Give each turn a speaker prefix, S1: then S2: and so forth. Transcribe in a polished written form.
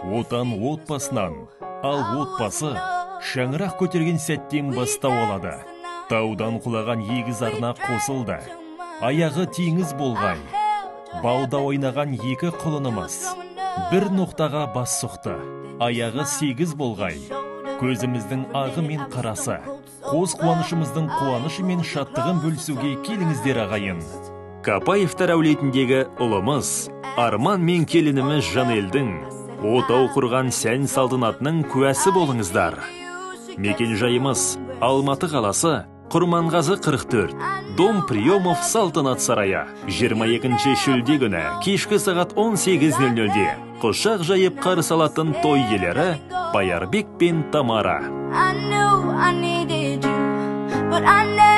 S1: Отан отбасынан, ал отбасы шаңырақ көтерген сәттен бастау алады. Таудан құлаған егіз арна қосылды. Аяғы теңіз болғай. Балда ойнаған екі құлынымыз бір ноқтаға бас сұқты. Аяғы сегіз болғай. Көзіміздің ағы мен қарасы, қос қуанышымыздың қуанышы мен шаттығын бөлісуге келіңіздер, ағайын. Капаевтар әулетіндегі ұлымыз Арман мен келініміз Жанелдің отау құрған сән салтанатының куәсі болыңыздар. Мекен жайымыз: Алматы қаласы, Құрманғазы 44, дом приемов, Салтанат сарайы. 22 шілде күні кешкі сағат 18:00-де құшақ жайып қарсы алатын той иелері Баярбек пен Тамара.
S2: I knew I needed you, but I never